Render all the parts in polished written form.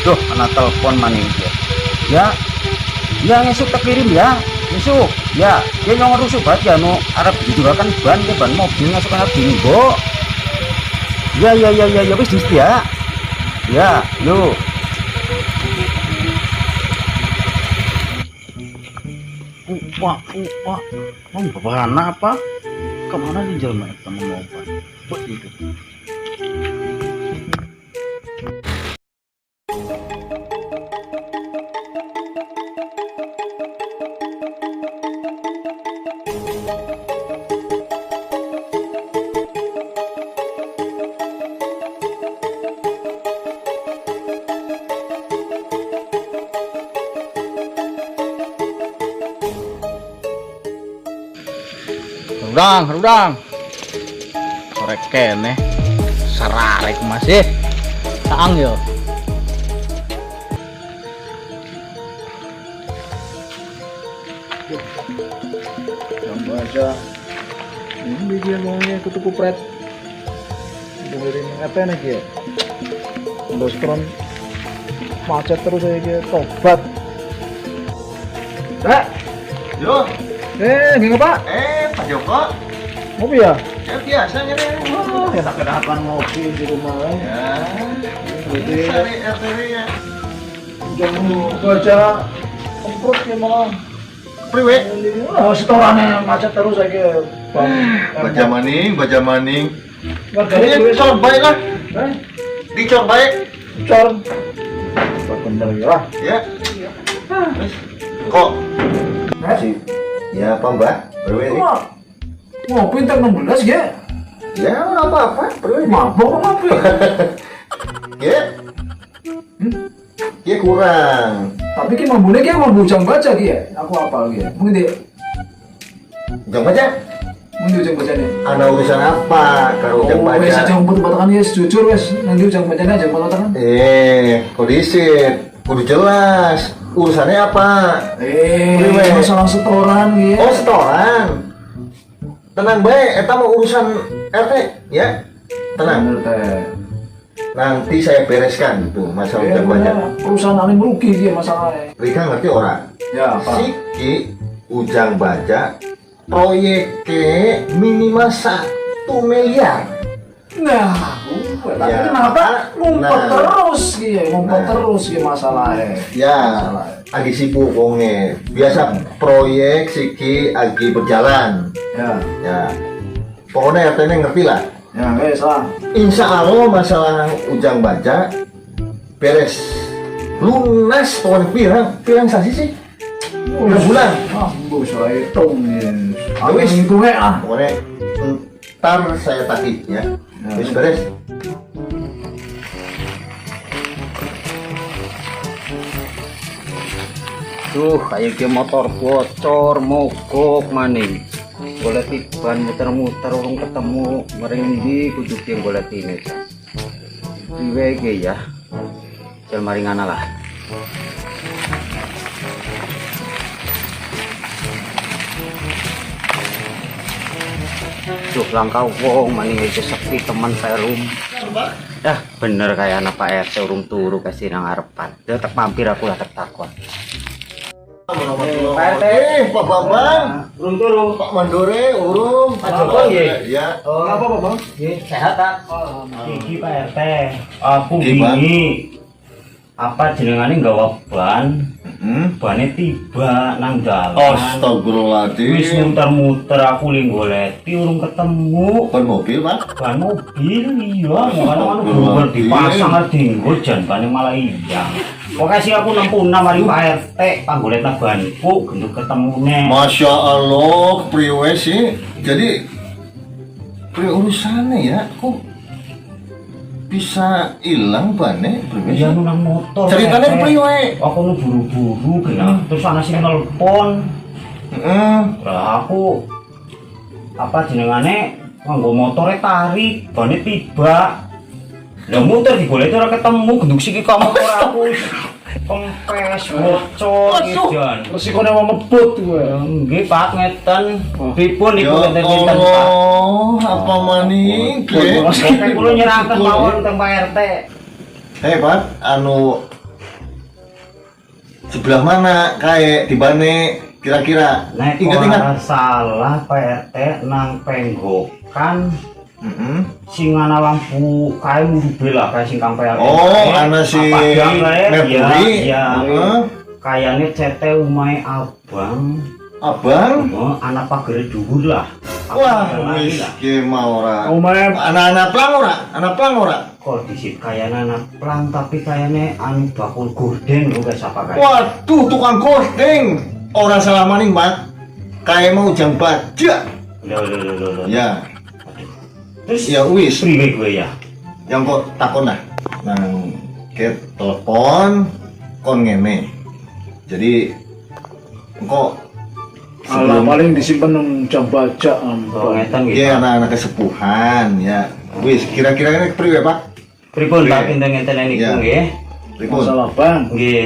Duh, ana telepon maning dia. Ya, ya ngesuk tak kirim ya. Ngesuk. Ya, dia nyong rusuk banget ya nu arep dijualkan ban ke ban mobil ngesuk arep dinggo. Ya ya ya ya ya wis ya. Ya, yuk. Wah, wah, mau bawa apa? Kemana nih jelma eta mau ban? Buat itu. Rudang, rudang. Sore kene. Sararek masih. Saang yo. Yang baca ini dia ngomongnya ke tuku pret dengerin apa nih ya restoran macet terus saya kayak tobat. Pak, Yo, gini Pak, Pak Joko, ngopi ya? Ya biasa nih. Oh, enak-enakan ngopi di rumah ya. Ya, Berarti sari RTW ya. jam baca kemprut ya malah. Priwe. Oh, setorannya macet terus saya kayak bang. Baca maning, baca maning. Warganya Ini cor baik lah, Eh, dicor baik. cor. Bener ya lah. Ya. Wis. Kok? Eh, Ya apa Mbak? Priwe nih. kok ngopi entar 16 ya? Ya ora apa-apa, priwe. Mabok kok ngopi? Ya. Ya kurang. Tapi ki mambune ki mambu ujang baca ki ya. Aku apal ki ya. Mungkin di Ujang baca. mungkin di ujang bacanya. Ana urusan apa karo ujang Oh, wes baca? aja ngumpet-umpetan ya jujur wes nanti ujang bacanya aja ngumpet-umpetan. Kok disit? Kudu jelas. Urusannya apa? Eh, Priwe? masalah setoran ki ya. Oh, setoran. Tenang bae, eta mau urusan RT ya. Tenang. Bener teh. Nanti saya bereskan itu masalah Eh, ujang baca. perusahaan alim rugi ki masalahnya. Rika ngerti ora? Ya, apa? Siki ujang baca proyeknya minimal 1 miliar. Nah, gue tapi Ya, kenapa ngumpet nah. terus ki ya, ngumpet Nah. terus ki masalahnya. Ya, lagi sibuk wonge. Biasa proyek Siki lagi berjalan. Ya, Ya. Pokoknya RT -nya ngerti lah. ya wes lah. Insya Allah masalah ujang baca beres lunas pokoknya pirang pirang sasi sih Pirang bulan. Ah, mbok salah hitung ya. Aku Wis. ngitungnya ah. Pokoknya ntar saya tagih ya. Ya. Wis beres. Duh, kayak dia motor bocor, mogok maning. Golek ban muter-muter urung ketemu, mering ndi kudu ki golek ini. Priwe iki ya? Jal maringana lah. Duh, langkah wong maning iki sepi teman perum. Dah, bener kayak anak Pak RT urung turu kasih nang arepan. Dia tak mampir aku lah tak takon. Pak RT, Pak Bambang, Urung turu. Pak Mandore, urung, Pak Joko, nggih. Ya. Oh, apa apa, Bang? Sehat tak? Iki Pak RT. Aku Nggih, Bang. wingi apa jenengane nggawa ban, bane tiba nang dalan. Wis Astagfirullahaladzim. muter-muter aku li goleti urung ketemu. Ban mobil, Pak. Ban mobil iya, makane anu bubar dipasang arep dienggo jan bane malah ilang. Pokoke sih aku nempuh mari Pak RT panggoletna banku gendut ketemune. Masya Allah, priwe sih. Jadi, priwe urusannya ya, kok bisa hilang bane? Priwe Iya sih? nu nang motor. Ceritanya RT. priwe? Aku nu buru-buru kena terus ana sing nelpon. Heeh. Lah aku apa jenengane nganggo motore tarik, bane tiba. Lah muter digoleki ora ketemu, genduk siki kok motor aku. Kempes bocor Jan. Resikone wong ngebut kuwe. Nggih Pak ngeten. Pripun niku Ya ngeten-ngeten Pak? Allah, apa maning ge? Pokoke kula nyerahaken mawon teng Pak RT. Hei Pak, anu sebelah mana kae di bane kira-kira? Nek Ingat-ingat. ora salah Pak RT nang penggokan sing ana lampu kae urube lah kae sing kang PLN. Oh, Kae, ana si padang kae. Iya, Mercury. iya. Heeh. Kayane CT omahe abang. Abang. Oh, anak pagere dhuwur lah. Aku Wah, tinggal lagi wis lah. ki mau ora. Omahe Anak-anak plang ora? Anak plang ora? Kok disit kayane anak plang tapi kayane anu bakul gorden lho kae sapa kae. Waduh, tukang gordeng. Ora salah maning, Pak. Kae mau jam baja. Lho lho lho lho, lho. Ya, Terus ya wis. priwe kowe ya? Yang kok takon lah. Nang ke telepon kon ngene. Jadi engko Alah sebelum paling disimpen nang jam bajak. Oh, ngeten nggih. ya Pak. anak-anak kesepuhan ya. Wis kira-kira ini priwe, Pak? Pripun Pak Priwe? kinten-kinten niku Ya. nggih? Pripun? Masalah bang, Nggih.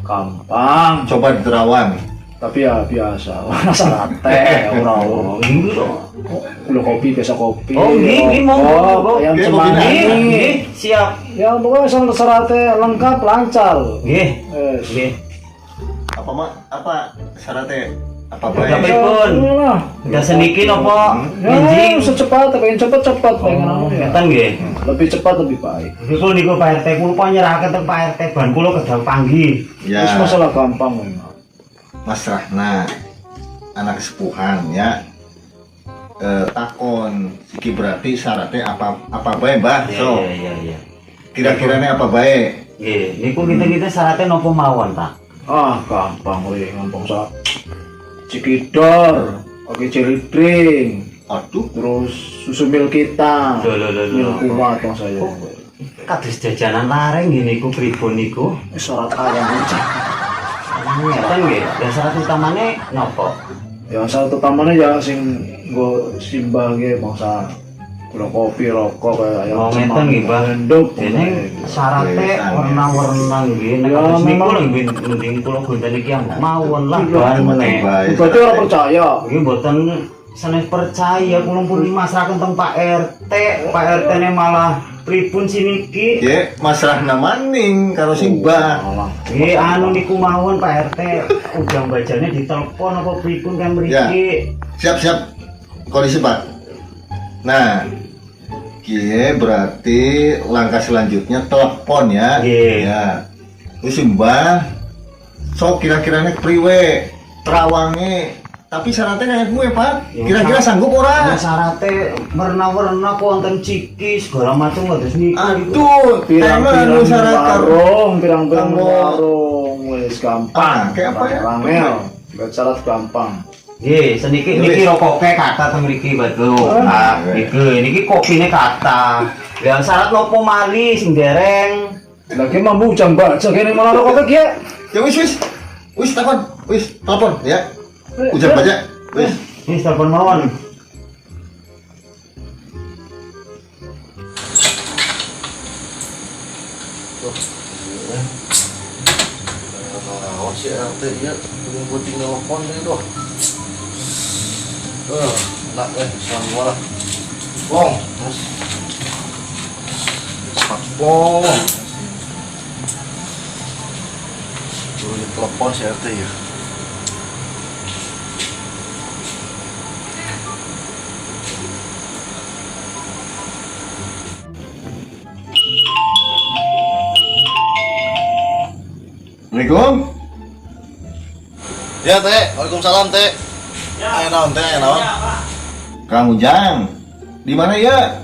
Gampang. Coba diterawang. Tapi ya biasa, masalah teh, ora ora. Oh, nggih lho. Gula kopi, biasa kopi. Oh, nggih, nggih, monggo, monggo. Yang Nggih, cemani. Nggih, nggih, siap. Ya pokoknya sama syaratnya lengkap, lancar. Nggih. Yes. Nggih. Apa mak? Apa syaratnya? Apa Udah, baik? pripun? Lah. Udah seniki napa? Ya, Enjing. secepat, pengen cepet-cepet, pengen anu ya. Ngeten nggih. Lebih cepat lebih baik. Pripun niku Pak RT kula pun nyerahaken teng Pak RT ban kula kedal panggih. Ya. Terus masalah gampang memang. Mas Rahna anak kesepuhan ya. Takon iki berarti syaratnya apa apa bae Mbah? Iya So, iya iya iya. kira-kiranya apa bae? Nggih, niku kinten-kinten syaratnya napa mawon, Pak? Ah, gampang weh, gampang sa. Cikidor, pakai jelly drink, Aduh, terus susu milk kita. Lho lho lho lho. Milk kuat dong saya. Kados jajanan lareng nggih niku pripun niku? Syarat ayam aja. Ngeten nggih. Ya syarat utamane napa? Ya syarat utamanya ya sing nggo simbah nggih bangsa gula kopi, rokok kayak ayam Oh, ngeten nggih, Mbah. Endok. Dene syarate Oke, warna-warna nggih. Nek Ya, kados niku memang. lho nggih mending kula gontene iki mawon lah ban macam nek. bae. Berarti orang percaya. Nggih mboten sanes percaya kula pun masrahaken teng Pak RT. Pak RT ne malah pripun siniki? Ya, Mas Rahna maning karo simbah. Alah. Nggih anu niku mawon Pak RT. Ujang bajane ditelepon apa pripun kan mriki. Siap-siap kondisi Pak. Nah, Kie berarti langkah selanjutnya telepon ya. Nggih. Ya. Wis Mbah. So kira-kiranya priwe terawange tapi syaratnya kayak gue Pak. Ya, Kira-kira sanggup Ya ora? syarate werna-werna kok wonten ciki segala macam kados niku. Aduh, emang anu Pirang-pirang syarat karo warung, pirang-pirang Kamu- warung, wis gampang. Ah, kayak apa ya? Rangel, buat syarat gampang. Nggih, seniki Ya, niki wis. rokoke kathah teng mriki betul. Ah, Niku niki kopine kathah. Lah syarat nopo mali sing dereng? Lagi mampu jam baca kene malah rokok ki. Ya wis wis. Wis telepon, wis telepon ya. Ujar baca. Wis. Wis telepon mawon. Naon si RT ieu tunggu penting nelpon deui doh. Enak sama lah. Long, Mas. Pak Long. Dulu telepon si RT ya. Assalamualaikum. Ya, Teh. Waalaikumsalam, Teh. Ya. Naon, Teh? Naon? Kang Ujang. Di mana ya?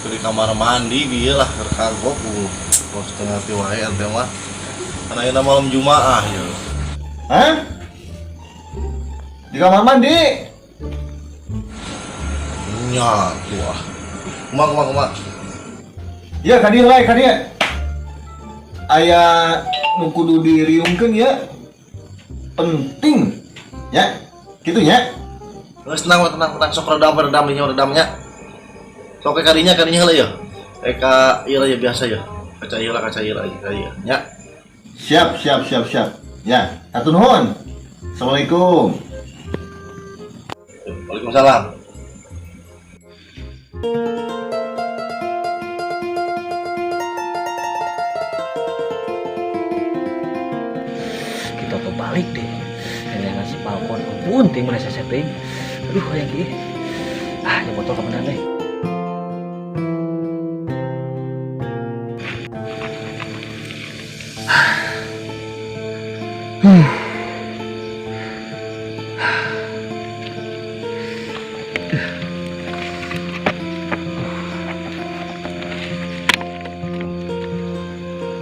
Di kamar mandi bieu lah keur kagok ku. Kos setengah ti wae ente mah. Kan ayeuna malam Jumaah ya. Hah? Di kamar mandi? Nya, tuh ah. Kumaha kumaha kumaha. Ya, kadieu wae, kadieu. Aya nu kudu diriungkeun ya. Penting. Ya. Gitu ya. Geus tenang tenang tenang sok redam redam nya redamnya. Sok ke kadinya kadinya heula ya. Ka ieu lah ya biasa ya. Kaca ieu lah kaca ieu lah ya. Nya. Siap, siap, siap, siap. Ya, hatur nuhun. Assalamualaikum. Waalaikumsalam. Kita tuh balik deh. Ini ngasih balkon ampun ting mana saya setting. Aduh, hayang kieu. Ah, ini botol kebenaran deh.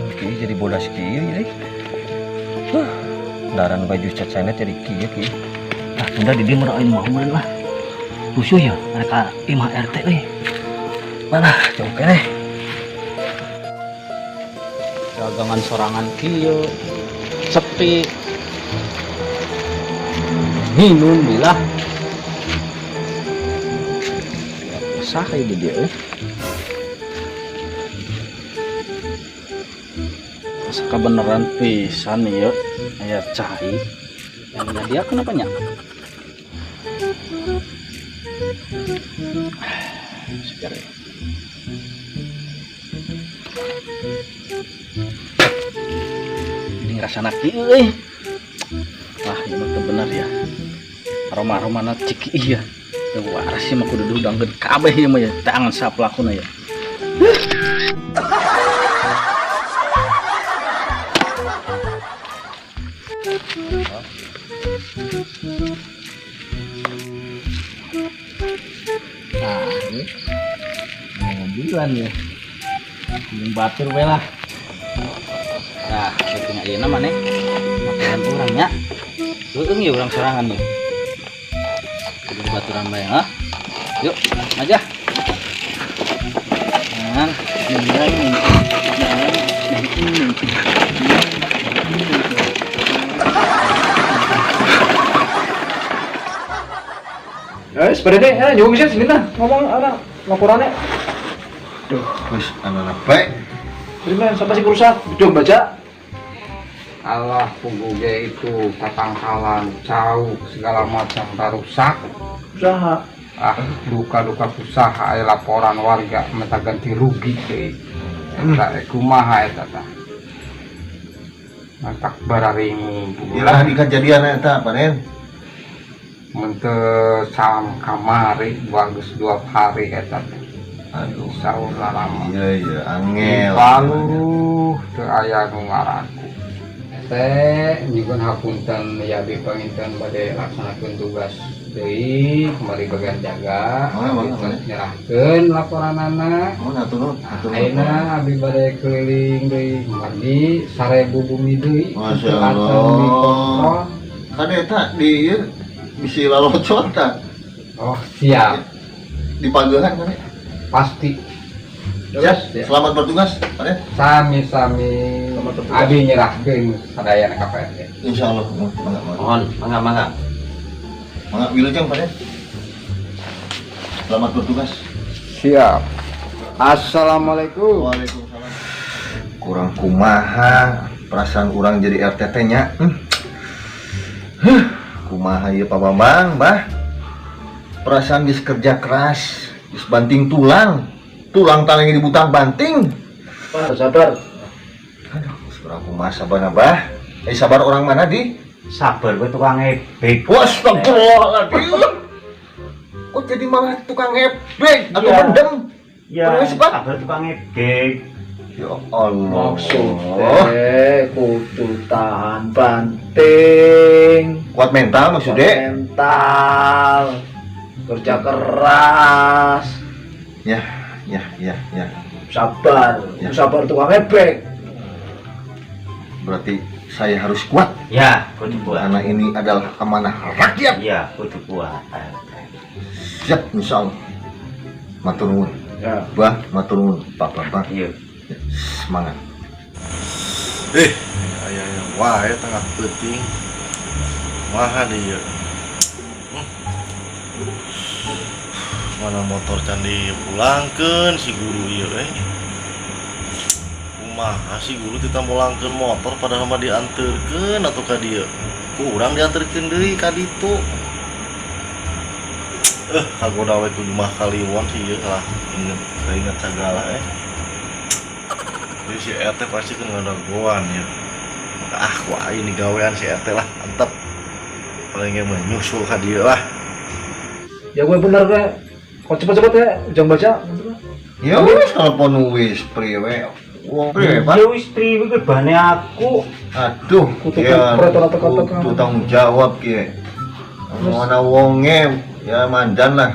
Oke, jadi bodas kieu ya. Huh, daran baju cat sana jadi kieu kieu. Ah, tunda di dieu mah aing mah meureun lah. Rusuh ya, mereka imah RT euy. Mana jauh keneh. Dagangan sorangan kieu sepi, minum lah sah di dia euy. Asa kebenaran pisan ieu aya cai yang dia kenapa nya. Segar ya. Ini ngerasa kieu euy. Wah, ini mah teu bener ya. Aroma-aroma na ciki iya. Teu waras sih mah kudu diudangkeun kabeh ieu mah ya. Tangan saplakuna ya. Nah, ini mobilan ya. Minum batur we lah. Nah, saking ayeuna maneh makanan urang nya. Leueung ya urang sorangan ya. Kudu baturan bae ah. Yuk, aja. Nah, neng, neng, neng, neng, neng. Ya, sebenarnya deh, juga bisa sini nah ngomong anak laporannya. Duh, wis anak baik. Terima sampai si rusak, video baca. Allah puguge itu tatangkalan, cau segala macam rusak. Usaha. Ah, duka-duka usaha aya laporan warga minta ganti rugi deui. Eta kumaha eta tah. Mantak bararingung Iraha di kejadian eta, panen. Mun teu salam kamari bagus 2 hari eta teh. Aduh, saur lalama. Iya iya, angel. Paluh teu aya nu ngaraku. Teh nyugun hapunten ya abi panginten bade laksanakeun tugas deui kembali bagian jaga. Oh, Abi mangga, mangga. nyerahkeun laporanana. Oh, hatur nuhun, hatur nuhun. Ayeuna abi bade keliling deui margi 1000 bumi deui. Masya Acan Allah. dikontrol. Kan eta di ieu bisi lalocot tah. Oh, siap. Di pagehan kan ya? Pasti. Siap. Selamat bertugas, Pak Den. Sami-sami. Selamat bertugas. Abi nyerahkeun sadayana ka Pak RT. Insyaallah, mangga, mangga. Mohon, mangga mangga. Mangga wilujeng, Pak Den. Selamat bertugas. Siap. Assalamualaikum. Waalaikumsalam. Kurang kumaha perasaan urang jadi RT teh nya. Huh. Kumaha ieu Pak Bambang, Bah? Perasaan geus kerja keras, geus banting tulang. Tulang tangan dibutang banting. Pak, sabar. Aduh, kurang kumaha sabarna, Bah? Sabar orang mana di? Sabar gue tukang ebek. Wah, astagfirullahaladzim. Kok jadi malah tukang ebek atau Iya. mendem? Ya, Orang sih, Pak? sabar tukang ebek. Ya Allah. Maksudnya kudu tahan banting. Kuat mental maksudnya? Kuat mental. Kerja keras. Ya, ya, ya, ya. Sabar. Ya. Sabar tukang ebek. Berarti saya harus kuat. Ya, kudu kuat. Karena ini adalah amanah rakyat. Ya, kudu kuat. Siap, insya Allah. Matur nuwun. Ya. Bah, matur nuwun, Pak Bambang. Iya. Semangat. Aya yang wae tengah peuting. Maha dia. Mana motor can dipulangkeun si guru ieu euy. Kumaha sih guru kita mulangkeun motor padahal mah dianterkeun atuh ka dieu. Ku urang dianterkeun deui ka ditu. Kagoda we ku Jumah Kaliwon sih ieu lah. Inget, inget sagala eh. Jadi si RT pasti kan ngadagoan ya. Ah, ku aing digawean si RT lah, mantap. Paling ge mah nyusul ka dieu lah. Ya gue bener gue. Kok cepet-cepet ya, jangan baca. Ya wis telepon wis priwe. Wong priwe, Pak? Ya wis priwe kuwi bane aku. Aduh, Kutu ya, kupret ora teka-teka. kudu tanggung jawab ki. Mana wonge ya mandan lah.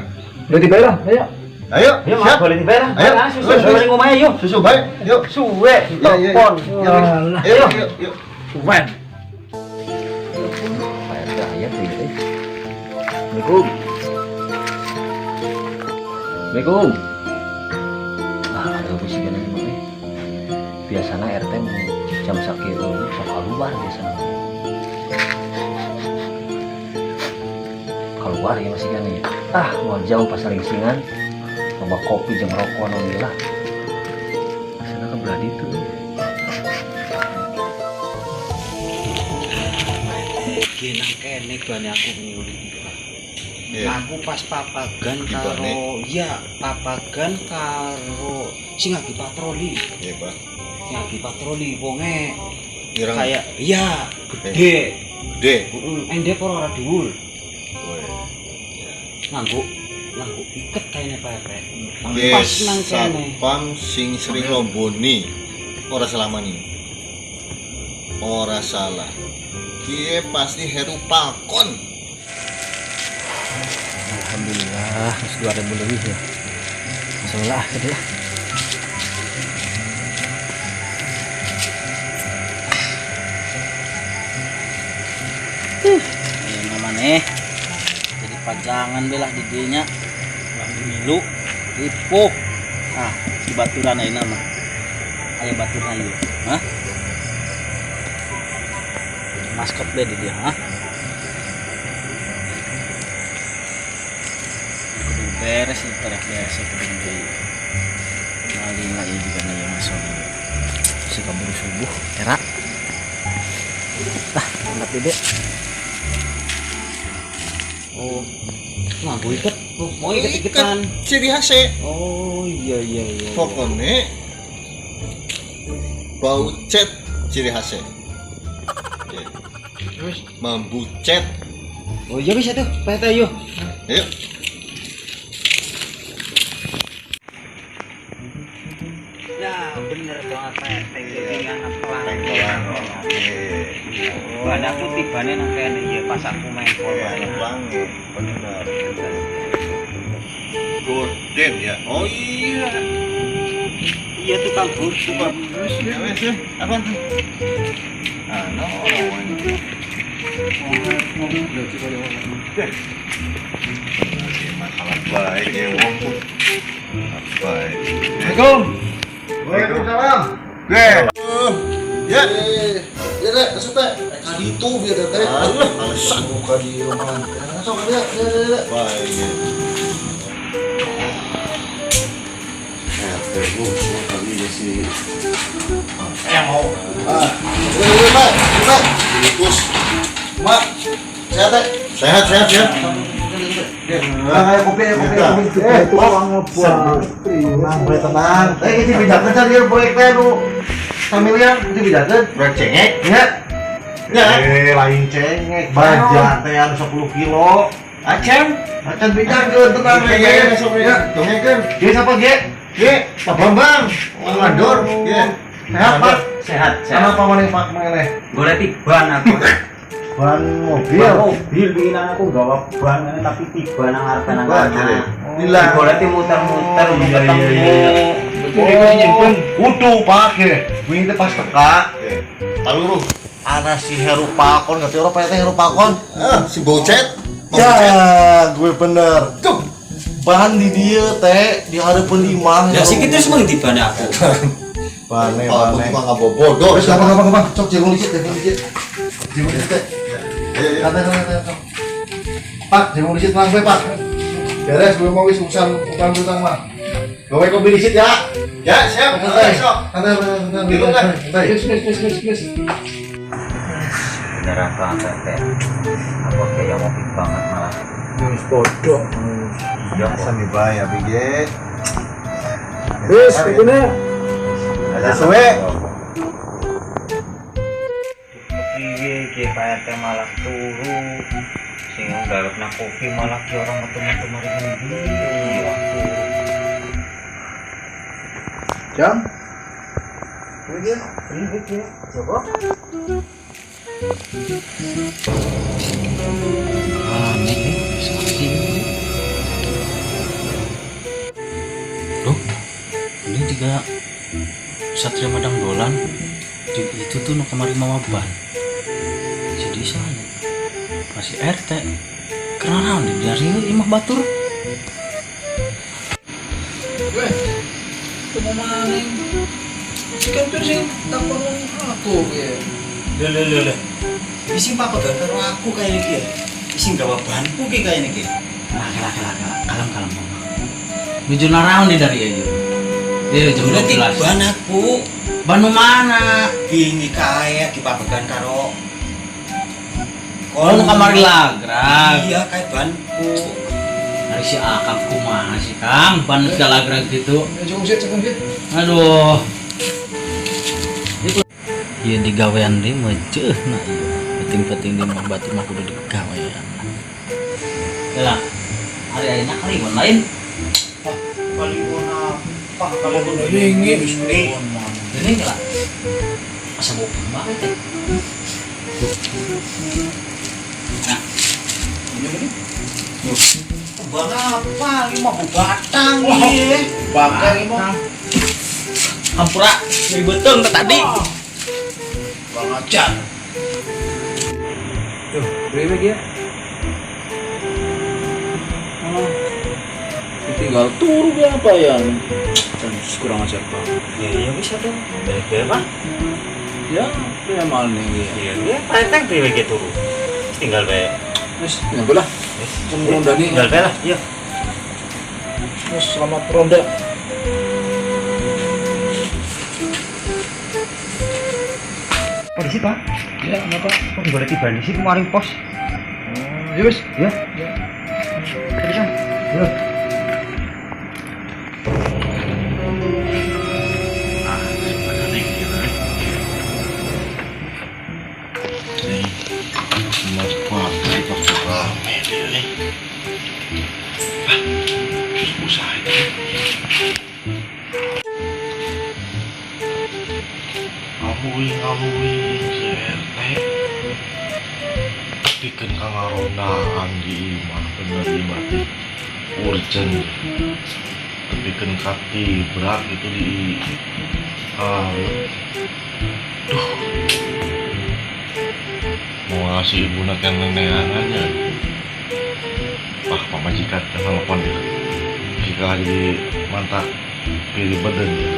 Udah dibayar, ayo. Ayo, Ya siap. boleh dibayar. Ayo, Ah, susu wis, wis. balik omahe yo. Susu baik, yuk. Suwe Ya, ya, ya. telepon. Ya, wis. Ayo, yuk, yuk. Suwen. Pak RT aya teh ieu, eh. Assalamualaikum. Assalamualaikum. Ah, ada apa sih gana mah eh. Biasana RT mun jam sakieu sok keluar biasana. Keluar ya masih gana ya. Ah, mau jauh pas lingsingan. Loba kopi jeung rokok naon ieu lah. Biasana ke belah ditu. Ki nang kene bane aku nyulik. Iya. Aku pas papagan Di bane. karo ya papagan karo sing lagi patroli. Iya, Pak. Sing lagi patroli wonge Ireng kayak iya gede. gede. Heeh, endek ora ora dhuwur. Weh. Nganggo nganggo iket kayaknya Pak RT. Pas Yes, nang kene. satpam sing sering lomboni ora selama nih. Ora salah. Kie pasti Heru Palkon. Alhamdulillah, wis 2000 lebih ya. Masalah gitu lah. Ini namanya jadi pajangan belah di dinya. Ulah milu, ripuh. Ah, si baturan ayeuna mah. Aya baturan ieu. Hah? Maskot be di dia, hah? Kudu beres itu tarik beres ya kudu deui. Malila ieu juga na yang masuk. Si kaburu subuh era. Lah, mantap dede. Oh. Nganggo iket. Oh, mau iket-iketan. Ciri khasnya. Oh, iya iya iya. Pokoknya bau cat ciri khasnya. Ya. Mambu cat. Oh iya bisa tuh, Pak RT yuk. Ayo. Ya, bener banget Pak RT iki anak pelang. Ban aku tibane nang kene ya pas aku main pol. Pelang, bener. Gorden ya. Oh iya. Iya tukang bursu Pak. Ya wes ya. Apa tuh? Ah, no. Masalah baik ya wong. Baik. Assalamualaikum. Waalaikumsalam. Gue. Ya. Ya dek, masuk teh. Ka ditu biar teh. Alah, alasan. Buka di rumah. Masuk ka dia, dia, dia, dia. Baik. RT gua kali ya si. Mau. Ah, udah, udah, Pak. Udah. Bungkus. Mak, sehat teh? Sehat, sehat, sehat. Nah, kayak kopi, ya, kopi, kopi. Eh, tukang ngebuat. Tenang, boleh tenang. Eh, ini bedakeun car ieu proyek teh nu familiar, ini bedakeun. Proyek cengek. Ya. Ya. Eh, lain cengek, baja teh anu 10 kilo. Acem. Acan bedakeun, tenang Cengek, ya. ya. Cengek. Dia siapa, Ge? Ye, Pak Bambang, Wong Mandor. Ye. Sehat, Pak? Sehat, sehat. Kenapa maneh Pak maneh? Golek tiban aku. Ban mobil. Ban mobil winginan aku gawa ban ngene tapi tiba nang ngarepe nang Wah, kana. jere. Hilang. Golek muter-muter Iya, ketemu. iya, iya. Oh, kudu Pak ge. Wingi teh pas teka. Ye. Paluruh. Ana si Heru Palkon, ngerti ora Pak teh Heru Palkon? Ah, si bocet. Ya, gue bener. Tuh. Bahan di dia teh di hareupeun imah. Ya sih terus mung tibane aku. Bane Palkon bane. tukang ngabobodo. Wis gampang gampang gampang. Cok jagung dikit, jagung dikit. Jagung dikit teh. Ayo, ayo. Santai santai santai. Pak, jagung dikit tenang gue, Pak. Beres gue mau wis urusan utang-utang mah. Gawe kopi dikit ya. Ya, siap. Besok. Minum kan. Geus, geus, geus, geus, geus. Beneran banget teh. Apa kayak ngopi banget malah. Wis bodoh. Iya kok. Sami bae abi ge. Wis, ikune. Aja suwe. Piye iki Pak RT malah turu. Sing nggarapna kopi malah ki orang metu-metu mari ngendi. Waktu. Jam. Piye? Priwe ki? Coba. Aneh nih, saksi ini. Loh, ini juga Satria Madang Dolan. Itu tuh nu kemarin mawa ban. Jadi saya masih RT. Karena di dari imah batur. Weh. Temu maning. Si kampir sing takon aku piye. Lho lho lho lho. Sing pakodan karo aku kaya iki ya. Sing gawa banku ki kaya iki. Lah, lah, lah, lah, kalem, kalem, mama. Menuju naraon di dari aja. Iya, jam Berarti 12. ban aku Ban nu mana? wingi kae dipabegan karo Oh, nu kamari lagrak. Iya, kayak banku. Ari si Akang kumaha sih, Kang? Ban segala lagrak gitu. Ya cukup sih, cukup sih. Aduh. Itu iya digawean deui mah jeuh na ieu. Penting-penting di mah batur mah kudu digawean. Lah, ari ayeuna kaliwon lain. Kaliwon apa? Kaliwon Wingi. Ini lah. Asa ngopi banget teh. Nah, Ini Ban apa? Lima batang iki. Bangkai ini mah. Hampura nyeri beuteung teh tadi. Bang ajar. Tuh, priwe ki ya? Oh. Ditinggal turu ki apa ya? Dan kurang ajar banget. Ya iya bisa tuh. Balik Pak. Ya, priwe maning ya. Iya, iya, Pak RT priwe ki turu. Tinggal bae. Wis, nyambut lah. Wis. Ronda nih. Tinggal bae lah. Iya. Wis, selamat ronda. Polisi, Pak. Ya, kenapa? Kok digoleki tiba sih kemarin pos? Oh, ya wis. Ya. Ya. Terusan. Yo. Ah, sebenarnya gitu. Nih, mas pakai pasti rame dia nih. Ah, susah itu. Ngamuing si RT. Pikeun kangarondaan di imah bener ieu berarti urgent. Tepikeun katibrak itu di duh, mau ngasih ibu nak yang neneangannya. Wah, pamajikan telepon dia jika lagi mantap pilih badan dia.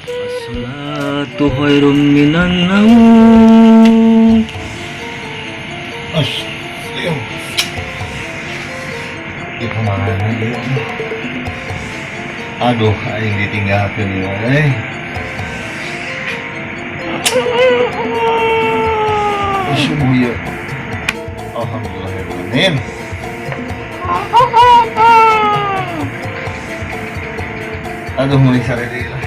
As-salatu khairum minan naum. Ash, di kemana dia? Aduh, aing ditinggalkeun ieu euy. Subuh ieu. Alhamdulillah ya alamin. Aduh, mulai sare deui lah.